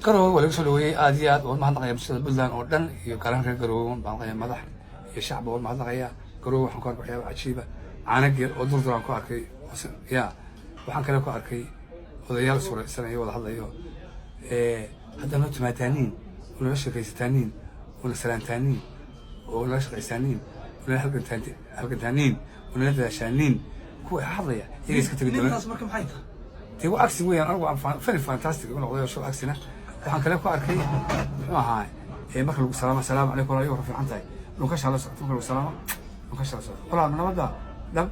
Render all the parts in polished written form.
Garowe waa laga soo dhaweeyey aad iyo aad. Waan mahadnaqaya bulshada Puntland oo dhan iyo gaar ahaan reer Garowe. Waan mahadnaqaya madax iyo shacba, waan mahadnaqaya. Garowe waxaan ku arkay waxyaaba cajiiba, caano geel oo durdur aan ku arkay. Ya, waxaan kale ku arkay odayaal suraysanaya, wada hadlayo. Hadda noo timaataaniin oo nala sheekaysataaniin oo na salaantaaniin oo nala shaqaysaaniin oo nala halgantaaniin oo nala dadaashaaniin, kuwa hadlaya iyaga iska tegi doonaan. Nintaas marka maxay tahay? Dee waa agsi weeyaan. Anigu aan very fantastic u noqday oo show agsina. Waxaan kale ku arkay, muxuu ahaa, marka lagu salaamo, "Asalaamu calaykum, walaal, warka fiican tahay?" Dhunkashaa la socota. Marka lagu salaamo, dhunkashaa la socota. "Walaal, nabadda?" Dhab.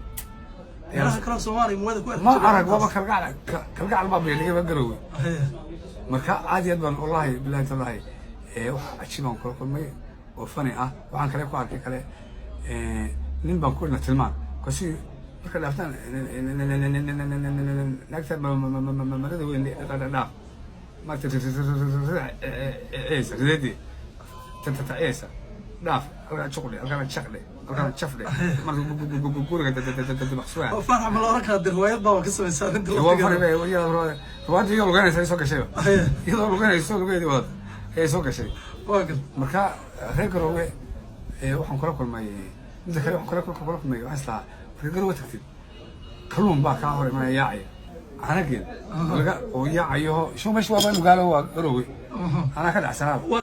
Meelaha kale Soomaaliya muwada ku arki Ma jiray arag waaba arrintaas. Kalgacal baa beeligay Garowey. Marka aad iyo aad baan, wallahi billahi tallahi, wax cajiib baan kula kulmay oo funny ah. Waxaan kale ku arkay kale, nin baan ku idhna tilmaan kasi marka dhaaftaan naagta marada weyn dhaaf marta ciyaysa rideedii tataciyaysa dhaaf, halkaa juqdhe, halkaana jaqdhe, halkaana jafdhe, marka guriga dabaqsugaa. Oo Faarax, ma la oran karaa dee riwaayad baa ka samaysa arrinta laftigeeda? Riwaayadda iyadoo lugeynaysa ay soo gashayba. Iyadoo lugeynayso, lugeedii wadata ayay soo gashay. Waa gar. Marka reer Garoowe waxaan kula kulmay midda kale, waxaan kula kulmay, waxaan islahaa marka Garoowe tagtid kalluun baa kaa hor imanaya yaacaya, caanageel laga oo yaacayo. Show meesha waaba magaalo, waa Garoowe, anaa ka dhacsanaaba. Waa